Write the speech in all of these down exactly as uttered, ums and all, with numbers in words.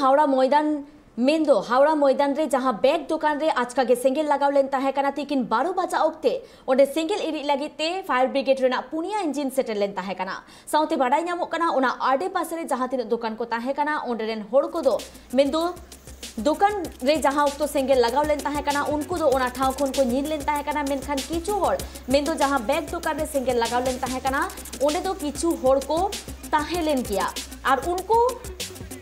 ᱦᱟᱣᱲᱟ ᱢᱚᱭᱫᱟᱱ, ᱢᱮᱱᱫᱚ ᱦᱟᱣᱲᱟ ᱢᱚᱭᱫᱟᱱ ᱨᱮ ᱡᱟᱦᱟᱸ ᱵᱮᱜᱽ ᱫᱚᱠᱟᱱ ᱨᱮ ᱟᱪᱠᱟ ᱜᱮ ᱥᱮᱸᱜᱮᱞ ᱞᱟᱜᱟᱣ ᱞᱮᱱ ᱛᱟᱦᱮᱸ ᱠᱟᱱᱟ, ᱛᱤᱠᱤᱱ ᱵᱟᱨᱚ ᱵᱟᱡᱟ ᱚᱠᱛᱮ ᱚᱸᱰᱮ ᱥᱮᱸᱜᱮᱞ ᱤᱲᱤᱡ ᱞᱟᱹᱜᱤᱫ ᱛᱮ ᱯᱷᱟᱭᱟᱨ ᱵᱨᱤᱜᱮᱰ ᱨᱮᱱᱟᱜ ᱯᱩᱱᱭᱟ ᱤᱧᱡᱤᱱ ᱥᱮᱴᱮᱨ ᱞᱮᱱ ᱛᱟᱦᱮᱸ ᱠᱟᱱᱟ᱾ ᱥᱟᱶᱛᱮ ᱵᱟᱰᱟᱭ ᱧᱟᱢᱚᱜ ᱠᱟᱱᱟ, ᱚᱱᱟ ᱟᱰᱮ ᱯᱟᱥᱮ ᱨᱮ ᱡᱟᱦᱟᱸ ᱛᱤᱱᱟᱹᱜ ᱫᱚᱠᱟᱱ ᱠᱚ ᱛᱟᱦᱮᱸ ᱠᱟᱱᱟ, ᱚᱸᱰᱮ ᱨᱮᱱ ᱦᱚᱲ ᱠᱚᱫᱚ, ᱢᱮᱱᱫᱚ ᱫᱚᱠᱟᱱ ᱨᱮ ᱡᱟᱦᱟᱸ ᱚᱠᱛᱚ ᱥᱮᱸᱜᱮᱞ ᱞᱟᱜᱟᱣ ᱞᱮᱱ ᱛᱟᱦᱮᱸ ᱠᱟᱱᱟ, ᱩᱱᱠᱩ ᱫᱚ ᱚᱱᱟ ᱴᱷᱟᱶ ᱠᱷᱚᱱ ᱠᱚ ᱧᱤᱨ ᱞᱮᱱ ᱛᱟᱦᱮᱸ ᱠᱟᱱᱟ, ᱢᱮᱱᱠᱷᱟᱱ ᱠᱤᱪᱷᱩ ᱦᱚᱲ, ᱢᱮᱱᱫᱚ ᱡᱟᱦᱟᱸ ᱵᱮᱜᱽ ᱫᱚᱠᱟᱱ ᱨᱮ ᱥᱮᱸᱜᱮᱞ ᱞᱟᱜᱟᱣ ᱞᱮᱱ ᱛᱟᱦᱮᱸ ᱠᱟᱱᱟ, ᱚᱸᱰᱮ ᱫᱚ ᱠᱤᱪᱷᱩ ᱦᱚᱲ ᱠᱚ ᱛᱟᱦᱮᱸ ᱞᱮᱱ ᱜᱮᱭᱟ ᱟᱨ ᱩᱱᱠᱩ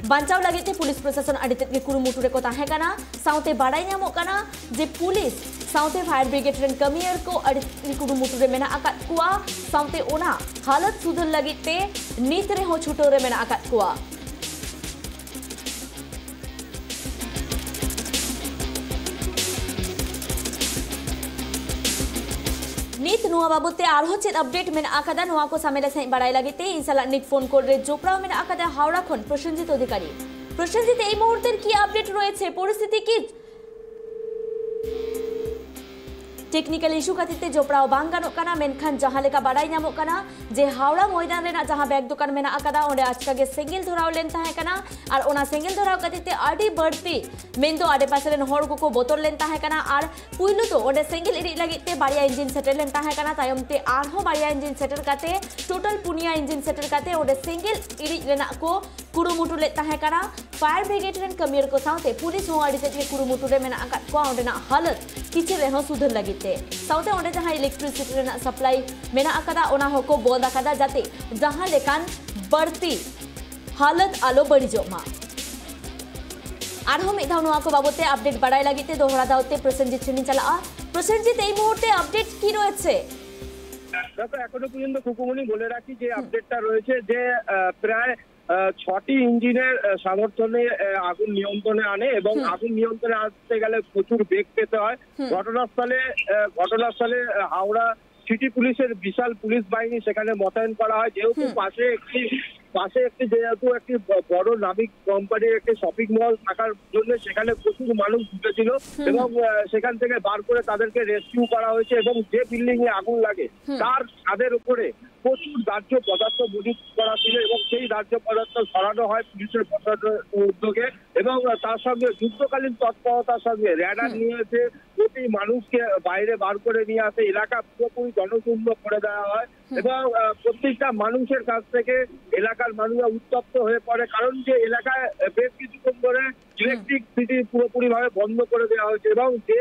ᱵᱟᱧᱪᱟᱣ ᱞᱟᱹᱜᱤᱫ ᱛᱮ ᱯᱩᱞᱤᱥ ᱯᱨᱚᱥᱟᱥᱚᱱ ᱟᱹᱰᱤ ᱛᱮᱫ ᱜᱮ ᱠᱩᱨᱩᱢᱩᱴᱩ ᱨᱮᱠᱚ ᱛᱟᱦᱮᱸ ᱠᱟᱱᱟ᱾ ᱥᱟᱶᱛᱮ ᱵᱟᱲᱟᱭ ᱧᱟᱢᱚᱜ ᱠᱟᱱᱟ ᱡᱮ ᱯᱩᱞᱤᱥ ᱥᱟᱶᱛᱮ ᱯᱷᱟᱭᱟᱨ ᱵᱨᱤᱜᱮᱰ ᱨᱮᱱ ᱠᱟᱹᱢᱤᱭᱟᱹ ᱠᱚ ᱟᱹᱰᱤ ᱛᱮᱫ ᱜᱮ ᱠᱩᱨᱩᱢᱩᱴᱩ ᱨᱮ ᱢᱮᱱᱟᱜ ᱟᱠᱟᱫ ᱠᱚᱣᱟ᱾ ᱥᱟᱶᱛᱮ ᱚᱱᱟ ᱦᱟᱞᱚᱛ ᱥᱩᱫᱷᱟᱹᱨ ᱞᱟᱹᱜᱤᱫ ᱛᱮ ᱱᱤᱛ ᱨᱮᱦᱚᱸ ᱪᱷᱩᱴᱟᱹᱣ ᱨᱮ ᱢᱮᱱᱟᱜ ᱟᱠᱟᱫ ᱠᱚᱣᱟ᱾ ᱱᱤᱛ ᱱᱚᱣᱟ ᱵᱟᱵᱚᱛ ᱛᱮ ᱟᱨᱦᱚᱸ ᱪᱮᱫ ᱟᱯᱰᱮᱴ ᱢᱮᱱᱟᱜ ᱟᱠᱟᱫᱟ, ᱱᱚᱣᱟ ᱠᱚ ᱥᱟᱢᱮᱞᱟ ᱥᱟᱺᱦᱤᱡ ᱵᱟᱲᱟᱭ ᱞᱟᱹᱜᱤᱫ ᱛᱮ ᱤᱧ ᱥᱟᱞᱟᱜ ᱱᱤᱛ ᱯᱷᱳᱱ ᱠᱚᱞ ᱨᱮ ᱡᱚᱯᱲᱟᱣ ᱢᱮᱱᱟᱜ ᱟᱠᱟᱫᱟ ᱦᱟᱣᱲᱟ ᱠᱷᱚᱱ ᱯᱨᱚᱥᱮᱱᱡᱤᱛ ᱚᱫᱷᱤᱠᱟᱨᱤ᱾ প্রসেনজিৎ, এই মুহূর্তের কি আপডেট রয়েছে? পরিস্থিতি কি? টেকনিক্যাল ইস্যু ᱠᱷᱟᱹᱛᱤᱨ ᱛᱮ ᱡᱚᱯᱲᱟᱣ ᱵᱟᱝ ᱜᱟᱱᱚᱜ ᱠᱟᱱᱟ, ᱢᱮᱱᱠᱷᱟᱱ ᱡᱟᱦᱟᱸ ᱞᱮᱠᱟ ᱵᱟᱰᱟᱭ ᱧᱟᱢᱚᱜ ᱠᱟᱱᱟ ᱡᱮ ᱦᱟᱣᱲᱟ ᱢᱚᱭᱫᱟᱱ ᱨᱮᱱᱟᱜ ᱡᱟᱦᱟᱸ ᱵᱮᱜᱽ ᱫᱚᱠᱟᱱ ᱢᱮᱱᱟᱜ ᱟᱠᱟᱫᱟ, ᱚᱸᱰᱮ ᱟᱪᱠᱟ ᱜᱮ ᱥᱮᱸᱜᱮᱞ ᱫᱷᱚᱨᱟᱣ ᱞᱮᱱ ᱛᱟᱦᱮᱸ ᱠᱟᱱᱟ ᱟᱨ ᱚᱱᱟ ᱥᱮᱸᱜᱮᱞ ᱫᱷᱚᱨᱟᱣ ᱠᱷᱟᱹᱛᱤᱨ ᱛᱮ ᱟᱹᱰᱤ ᱵᱟᱹᱲᱛᱤ, ᱢᱮᱱᱫᱚ ᱟᱰᱮᱯᱟᱥᱮ ᱨᱮᱱ ᱦᱚᱲ ᱠᱚᱠᱚ ᱵᱚᱛᱚᱨ ᱞᱮᱱ ᱛᱟᱦᱮᱸ ᱠᱟᱱᱟ ᱟᱨ ᱯᱩᱭᱞᱩ ᱫᱚ ᱚᱸᱰᱮ ᱥᱮᱸᱜᱮᱞ ᱤᱲᱤᱡ ᱞᱟᱹᱜᱤᱫ ᱛᱮ ᱵᱟᱨᱭᱟ ᱤᱧᱡᱤᱱ ᱥᱮᱴᱮᱨ ᱞᱮᱱ ᱛᱟᱦᱮᱸ ᱠᱟᱱᱟ, ᱛᱟᱭᱚᱢ ᱛᱮ ᱟᱨᱦᱚᱸ ᱵᱟᱨᱭᱟ ᱤᱧᱡᱤᱱ ᱥᱮᱴᱮᱨ ᱠᱟᱛᱮ ᱴᱳᱴᱟᱞ ᱯᱩᱱᱭᱟ ᱤᱧᱡᱤᱱ ᱥᱮᱴᱮᱨ ᱠᱟᱛᱮ ᱚᱸᱰᱮ ᱥᱮᱸᱜᱮᱞ ᱤᱲᱤᱡ ᱨᱮᱱᱟᱜ ᱠᱚ ᱠᱩᱨᱩᱢᱩᱴᱩ ᱞᱮᱫ ᱛᱟᱦᱮᱸ ᱠᱟᱱᱟ᱾ ᱯᱷᱟᱭᱟᱨ ᱵᱨᱤᱜᱮᱰ ᱨᱮᱱ ᱠᱟᱹᱢᱤᱭᱟᱹ ᱠᱚ ᱥᱟᱶᱛᱮ ᱯᱩᱞᱤᱥ ᱦᱚᱸ ᱟᱹᱰᱤ ᱛᱮᱫ ᱜᱮ ᱠᱩᱨᱩᱢᱩᱴᱩ ᱨᱮ ᱢᱮᱱᱟᱜ ᱟᱠᱟᱫ ᱠᱚᱣᱟ ᱚᱸᱰᱮᱱᱟᱜ ᱦᱟᱞᱚᱛ ᱠᱤᱪᱷᱩ ᱨᱮᱦᱚᱸ ᱥᱩᱫᱷᱟᱹᱨ ᱞᱟᱹᱜᱤᱫ ᱛᱮ᱾ ᱥᱟᱶᱛᱮ ᱚᱸᱰᱮ ᱡᱟᱦᱟᱸ ᱤᱞᱮᱠᱴᱨᱤᱥᱤᱴᱤ ᱨᱮᱱᱟᱜ ᱥᱟᱯᱞᱟᱭ ᱢᱮᱱᱟᱜ ᱟᱠᱟᱫᱟ, ᱚᱱᱟ ᱦᱚᱸᱠᱚ ᱵᱚᱱᱫ ᱟᱠᱟᱫᱟ, ᱡᱟᱛᱮ ᱡᱟᱦᱟᱸ ᱞᱮᱠᱟᱱ ᱵᱟᱹᱲᱛᱤ ᱦᱟᱞᱚᱛ ᱟᱞᱚ ᱵᱟᱹᱲᱤᱡᱚᱜ ᱢᱟ᱾ ᱟᱨᱦᱚᱸ ᱢᱤᱫ ᱫᱷᱟᱣ ᱱᱚᱣᱟ ᱠᱚ ᱵᱟᱵᱚᱛ ᱛᱮ ᱟᱯᱰᱮᱴ ᱵᱟᱲᱟᱭ ᱞᱟᱹᱜᱤᱫ ᱛᱮ ᱫᱚᱦᱲᱟ ᱫᱷᱟᱣ ᱛᱮ ᱯᱨᱚᱥᱮᱱᱡᱤᱛ ᱴᱷᱮᱱᱤᱧ ᱪᱟᱞᱟᱜᱼᱟ᱾ প্রসেনজিৎ, এই মুহূর্তে আপডেট কি রয়েছে? দেখো, এখনো পর্যন্ত খুকুমনি বলে রাখি যে আপডেটটা রয়েছে যে আহ, প্রায় আহ, ছটি ইঞ্জিনের আহ, সমর্থনে আহ, আগুন নিয়ন্ত্রণে আনে এবং আগুন নিয়ন্ত্রণে আনতে গেলে প্রচুর বেগ পেতে হয়। ঘটনাস্থলে আহ, ঘটনাস্থলে আহ, হাওড়া সিটি পুলিশের বিশাল পুলিশ বাহিনী সেখানে মোতায়েন করা হয়, যেহেতু পাশে একটি পাশে একটি, যেহেতু একটি ব-, বড় নামী কোম্পানির একটি শপিং মল থাকার জন্য সেখানে প্রচুর মানুষ ঢুকেছিল এবং আহ, সেখান থেকে বার করে তাদেরকে রেস্কিউ করা হয়েছে এবং যে বিল্ডিং এ আগুন লাগে তার ছাদের উপরে প্রচুর দাহ্য পদার্থ মজুত করা ছিল এবং সেই দাহ্য পদার্থ সরানো হয় পুলিশের প্রশাসনের উদ্যোগে এবং আহ, তার সঙ্গে যুদ্ধকালীন তৎপরতার সঙ্গে র্যাডার নিয়ে এসে প্রতি মানুষকে বাইরে বার করে নিয়ে আসে, এলাকা পুরোপুরি জনশূন্য করে দেওয়া হয় এবং আহ, প্রত্যেকটা মানুষের কাছ থেকে, এলাকার মানুষরা উত্তপ্ত হয়ে পড়ে, কারণ যে এলাকায় আহ, বেশ কিছুক্ষণ ধরে ইলেকট্রিসিটি পুরোপুরি ভাবে বন্ধ করে দেওয়া হয়েছে এবং যে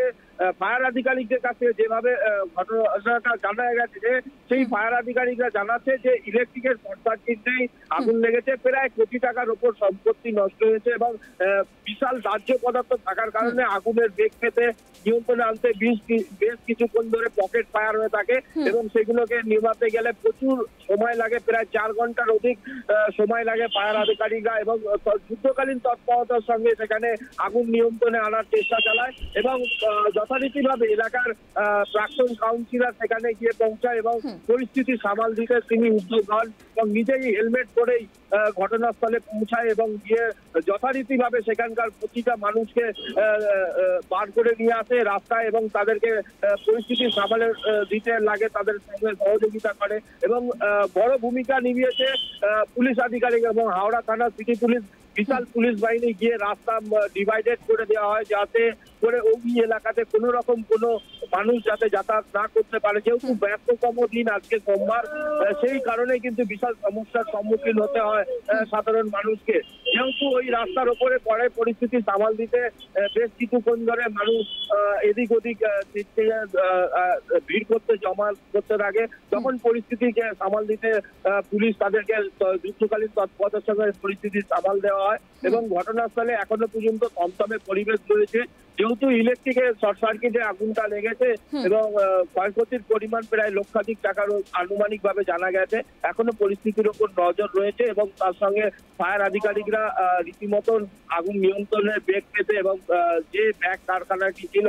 ফায়ার আধিকারিকদের কাছে যেভাবে আহ, ঘটনাটা জানা গেছে, যে সেই ফায়ার আধিকারিকরা জানাচ্ছে যে ইলেকট্রিকের শর্ট সার্কিটেই আগুন লেগেছে, প্রায় কোটি টাকার ওপর সম্পত্তি নষ্ট হয়েছে এবং আহ, বিশাল দাহ্য পদার্থ থাকার কারণে আগুনের বেগ পেতে নিয়ন্ত্রণে আনতে বেশ কি-, বেশ কিছুক্ষণ ধরে পকেট ফায়ার হয়ে থাকে এবং সেগুলোকে নিভাতে গেলে প্রচুর সময় লাগে, প্রায় চার ঘন্টার অধিক আহ, সময় লাগে ফায়ার আধিকারিকরা এবং আহ, যুদ্ধকালীন তৎপরতার সঙ্গে সেখানে আগুন নিয়ন্ত্রণে আনার চেষ্টা চালায় এবং আহ, যথারীতিভাবে এলাকার আহ, প্রাক্তন কাউন্সিলর সেখানে গিয়ে পৌঁছায় এবং পরিস্থিতি সামাল দিতে তিনি উদ্যোগ হন এবং নিজেই হেলমেট পরেই আহ, ঘটনাস্থলে পৌঁছায় এবং গিয়ে যথারীতিভাবে সেখানকার প্রতিটা মানুষকে আহ, আহ, বার করে নিয়ে আসে রাস্তায় এবং তাদেরকে আহ, পরিস্থিতি সামালে আহ, দিতে লাগে, তাদের সঙ্গে সহযোগিতা করে এবং আহ, বড় ভূমিকা নিভিয়েছে আহ, পুলিশ আধিকারিক এবং হাওড়া থানা সিটি পুলিশ, বিশাল পুলিশ বাহিনী গিয়ে রাস্তা ডিভাইডেড করে দেওয়া হয়, যাতে করে ওই এলাকাতে কোনো রকম কোনো মানুষ যাতে যাতায়াত না করতে পারে, যেহেতু ব্যস্ততম দিন আজকে সোমবার, আহ, সেই কারণে কিন্তু বিশাল সমস্যার সম্মুখীন হতে হয় আহ, সাধারণ মানুষকে। যেহেতু ওই রাস্তার ওপরে পড়ে, পরিস্থিতি সামাল দিতে আহ, বেশ কিছুক্ষণ ধরে মানুষ আহ, এদিক ওদিক আহ, দিক থেকে, আহ, আহ, ভিড় করতে, জমা করতে থাকে। তখন পরিস্থিতিকে সামাল দিতে আহ, পুলিশ তাদেরকে ত- যুদ্ধকালীন তৎপরতার সঙ্গে পরিস্থিতি সামাল দেওয়া হয় এবং ঘটনাস্থলে এখনো পর্যন্ত থমথমে পরিবেশ রয়েছে। যেহেতু ইলেকট্রিকের শর্ট সার্কিটে আগুনটা লেগেছে এবং আহ, ক্ষয়ক্ষতির পরিমাণ প্রায় লক্ষাধিক টাকার আনুমানিকভাবে জানা গেছে। এখনো পরিস্থিতির ওপর নজর রয়েছে এবং তার সঙ্গে ফায়ার আধিকারিকরা আহ, রীতিমতন আগুন নিয়ন্ত্রণের বেগ পেতে এবং আহ, যে ব্যাগ কারখানাটি ছিল,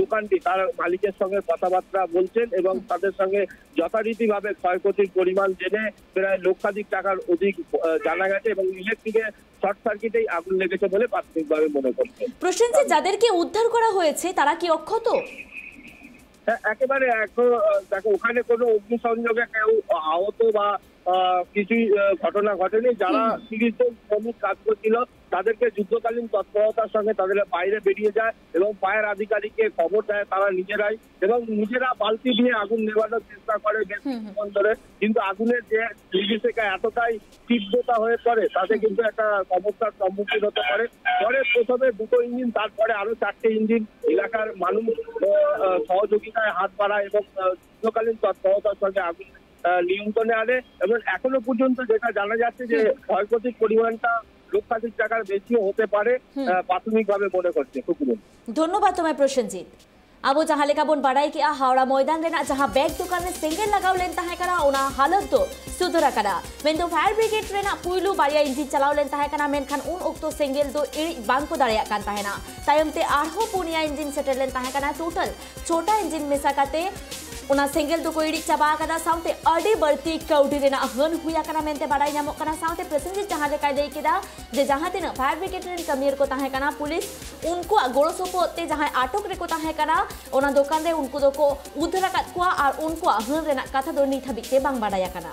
দোকানটি, তার মালিকের সঙ্গে কথাবার্তা বলছেন এবং তাদের সঙ্গে যথারীতিভাবে ক্ষয়ক্ষতির পরিমাণ জেনে প্রায় লক্ষাধিক টাকার অধিক আহ, জানা গেছে এবং ইলেকট্রিকের শর্ট সার্কিটেই আগুন লেগেছে বলে প্রাথমিকভাবে মনে করছে। প্রসেনজিৎ, যাদেরকে উদ্ধার করা হয়েছে তারা কি অক্ষত? হ্যাঁ, একেবারে। এখন আহ, দেখো, ওখানে কোনো অগ্নিসংযোগে কেউ আহত বা আহ, কিছুই আহ, ঘটনা ঘটেনি। যারা তিরিশ জন শ্রমিক কাজ করছিল, তাদেরকে যুদ্ধকালীন তৎপরতার সঙ্গে তাদের বাইরে বেরিয়ে যায় এবং ফায়ার আধিকারিককে খবর দেয় তারা নিজেরাই, এবং নিজেরা বালতি দিয়ে আগুন নেভানোর চেষ্টা করে বেশ কিছুক্ষণ ধরে। কিন্তু আগুনের যে বিভীষিকা এতটাই তীব্রতা হয়ে পড়ে, তাতে কিন্তু একটা সমস্যার সম্মুখীন হতে পারে। পরে প্রথমে দুটো ইঞ্জিন, তারপরে আরো চারটে ইঞ্জিন এলাকার মানুষ আহ, আহ, সহযোগিতায় হাত বাড়ায় এবং আহ, যুদ্ধকালীন তৎপরতার সঙ্গে আগুন আহ, নিয়ন্ত্রণে আনে। এবং এখনো পর্যন্ত যেটা জানা যাচ্ছে যে ক্ষয়ক্ষতির পরিমাণটা লক্ষাধিক টাকার বেশিও হতে পারে আহ, প্রাথমিকভাবে মনে করছে। টুকুনি। ধন্যবাদ তোমায় প্রসেনজিৎ। ᱟᱵᱚ ᱡᱟᱦᱟᱸ ᱞᱮᱠᱟ ᱵᱚᱱ ᱵᱟᱲᱟᱭ ᱠᱮᱜᱼᱟ, ᱦᱟᱣᱲᱟ ᱢᱚᱭᱫᱟᱱ ᱨᱮᱱᱟᱜ ᱡᱟᱦᱟᱸ ᱵᱮᱜᱽ ᱫᱚᱠᱟᱱ ᱨᱮ ᱥᱮᱸᱜᱮᱞ ᱞᱟᱜᱟᱣ ᱞᱮᱱ ᱛᱟᱦᱮᱸ ᱠᱟᱱᱟ, ᱚᱱᱟ ᱦᱟᱞᱚᱛ ᱫᱚ ᱥᱩᱫᱷᱟᱹᱨ ᱟᱠᱟᱱᱟ᱾ ᱢᱮᱱᱫᱚ ᱯᱷᱟᱭᱟᱨ ᱵᱨᱤᱜᱮᱰ ᱨᱮᱱᱟᱜ ᱯᱩᱭᱞᱩ ᱵᱟᱨᱭᱟ ᱤᱧᱡᱤᱱ ᱪᱟᱞᱟᱣ ᱞᱮᱱ ᱛᱟᱦᱮᱸ ᱠᱟᱱᱟ, ᱢᱮᱱᱠᱷᱟᱱ ᱩᱱ ᱚᱠᱛᱚ ᱥᱮᱸᱜᱮᱞ ᱫᱚ ᱤᱬᱤᱡ ᱵᱟᱝ ᱠᱚ ᱫᱟᱲᱮᱭᱟᱜ ᱠᱟᱱ ᱛᱟᱦᱮᱱᱟ᱾ ᱛᱟᱭᱚᱢ ᱛᱮ ᱟᱨᱦᱚᱸ ᱯᱩᱱᱭᱟ ᱤᱧᱡᱤᱱ ᱥᱮᱴᱮᱨ ᱞᱮᱱ ᱛᱟᱦᱮᱸ ᱠᱟᱱᱟ᱾ ᱴᱳᱴᱟᱞ ᱪᱷᱚᱴᱟ ᱤᱧᱡᱤᱱ ᱢᱮᱥᱟ ᱠᱟᱛᱮ ᱚᱱᱟ ᱥᱮᱸᱜᱮᱞ ᱫᱚᱠᱚ ᱤᱬᱤᱡ ᱪᱟᱵᱟ ᱟᱠᱟᱫᱟ᱾ ᱥᱟᱶᱛᱮ ᱟᱹᱰᱤ ᱵᱟᱹᱲᱛᱤ ᱠᱟᱹᱣᱰᱤ ᱨᱮᱱᱟᱜ ᱦᱟᱹᱱ ᱦᱩᱭ ᱟᱠᱟᱱᱟ ᱢᱮᱱᱛᱮ ᱵᱟᱰᱟᱭ ᱧᱟᱢᱚᱜ ᱠᱟᱱᱟ᱾ ᱥᱟᱶᱛᱮ ᱯᱨᱚᱥᱮᱱᱡᱤᱛ ᱡᱟᱦᱟᱸ ᱞᱮᱠᱟᱭ ᱞᱟᱹᱭ ᱠᱮᱫᱟ ᱡᱮ ᱡᱟᱦᱟᱸ ᱛᱤᱱᱟᱹᱜ ᱯᱷᱟᱭᱟᱨ ᱵᱨᱤᱜᱮᱰ ᱨᱮᱱ ᱠᱟᱹᱢᱤᱭᱟᱹ ᱠᱚ ᱛᱟᱦᱮᱸ ᱠᱟᱱᱟ, ᱯᱩᱞᱤᱥ ᱩᱱᱠᱩᱣᱟᱜ ᱜᱚᱲᱚ ᱥᱚᱯᱚᱦᱚᱫ ᱛᱮ ᱡᱟᱦᱟᱸᱭ ᱟᱴᱚᱠ ᱨᱮᱠᱚ ᱛᱟᱦᱮᱸ ᱠᱟᱱᱟ, ᱚᱱᱟ ᱫᱚᱠᱟᱱ ᱨᱮ ᱩᱱᱠᱩ ᱫᱚᱠᱚ ᱩᱫᱷᱟᱹᱨ ᱟᱠᱟᱫ ᱠᱚᱣᱟ ᱟᱨ ᱩᱱᱠᱩᱣᱟᱜ ᱦᱟᱹᱱ ᱨᱮᱱᱟᱜ ᱠᱟᱛᱷᱟ ᱫᱚ ᱱᱤᱛ ᱦᱟᱹᱵᱤᱡ ᱛᱮ ᱵᱟᱝ ᱵᱟᱰᱟᱭ ᱟᱠᱟᱱᱟ᱾